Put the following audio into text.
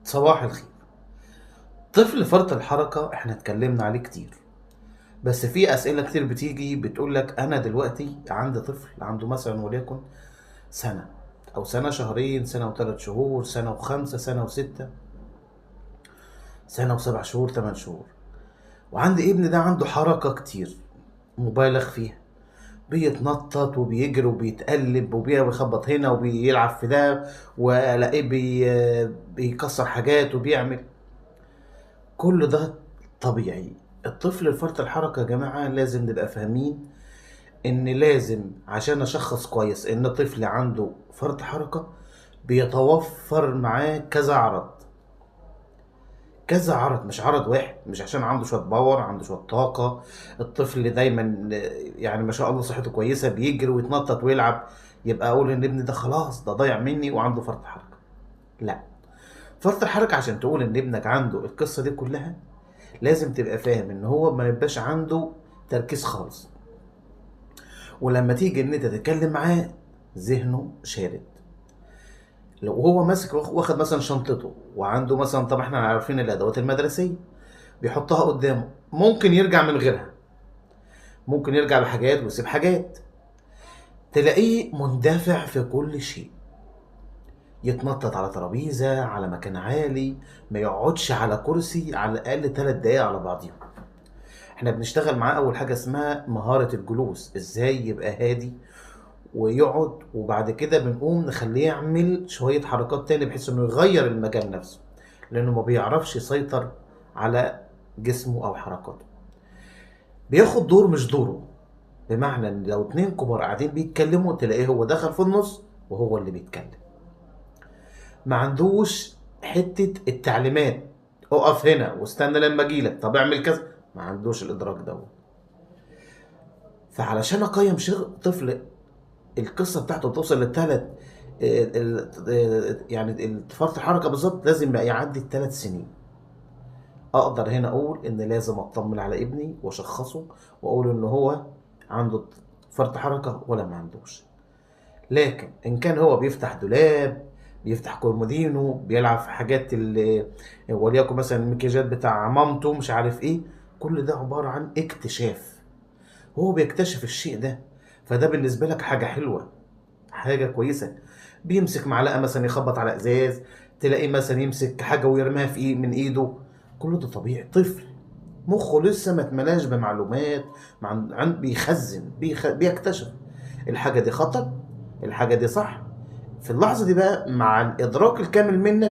صباح الخير. طفل فرط الحركة احنا اتكلمنا عليه كتير، بس في اسئلة كتير بتيجي بتقول لك انا دلوقتي عندي طفل عنده مثلا وليكن سنة او سنة شهرين، سنة وثلاث شهور، سنة وخمسة، سنة وستة، سنة وسبع شهور، 8 شهور، وعندي ابن ده عنده حركة كتير مبالغ فيها، بيتنطط وبيجري وبيتقلب وبيخبط هنا وبيلعب في ده، والاقيه بيكسر حاجات وبيعمل كل ده. طبيعي. الطفل الفرط الحركة يا جماعة لازم نبقى فاهمين ان لازم عشان اشخص كويس ان طفل عنده فرط حركة بيتوفر معاه كذا عرض، كذا عرض، مش عرض واحد. مش عشان عنده شوية power، عنده شوية طاقة، الطفل دايما يعني ما شاء الله صحته كويسة، بيجري ويتنطط ويلعب، يبقى اقول ان ابني ده خلاص ده ضايع مني وعنده فرط حركة. لا، فرط الحركة عشان تقول ان ابنك عنده القصة دي كلها لازم تبقى فاهم ان هو ما يبقاش عنده تركيز خالص، ولما تيجي ان انت تتكلم معاه ذهنه شارد. لو هو ماسك واخد مثلا شنطته وعنده مثلا، طب احنا عارفين الادوات المدرسية بيحطها قدامه، ممكن يرجع من غيرها، ممكن يرجع بحاجات ويسيب حاجات، تلاقيه مندفع في كل شيء، يتنطط على ترابيزة، على مكان عالي، ما يقعدش على كرسي على الاقل 3 دقايق على بعضيهم. احنا بنشتغل معاه اول حاجة اسمها مهارة الجلوس، ازاي يبقى هادي ويقعد، وبعد كده بنقوم نخليه يعمل شوية حركات تاني بحيث انه يغير المكان نفسه، لانه ما بيعرفش يسيطر على جسمه او حركاته. بياخد دور مش دوره، بمعنى ان لو 2 كبار قاعدين بيتكلموا تلاقيه هو دخل في النص وهو اللي بيتكلم. ما عندوش حتة التعليمات، اقف هنا واستنى لما اجيلك، طب اعمل كذا، ما عندوش الادراك دوت. فعلشان اقيم طفل القصة بتاعته بتوصل للثلاث، يعني فرط الحركة بالظبط لازم يعدي 3 سنين. اقدر هنا اقول ان لازم اطمن على ابني واشخصه واقول ان هو عنده فرط حركة ولا ما عندوش. لكن ان كان هو بيفتح دولاب، بيفتح كومودينو، بيلعب في حاجات اللي وليكن مثلا المكياجات بتاع مامته، مش عارف ايه، كل ده عبارة عن اكتشاف، هو بيكتشف الشيء ده، فده بالنسبة لك حاجة حلوة، حاجة كويسة. بيمسك معلقة مثلا يخبط على ازاز، تلاقيه مثلا يمسك حاجة ويرميها في ايه من ايده، كل ده طبيعي. طفل مخه لسه ما اتملاش بمعلومات، بيخزن، بيكتشف الحاجة دي خطر، الحاجة دي صح. في اللحظة دي بقى مع الإدراك الكامل منك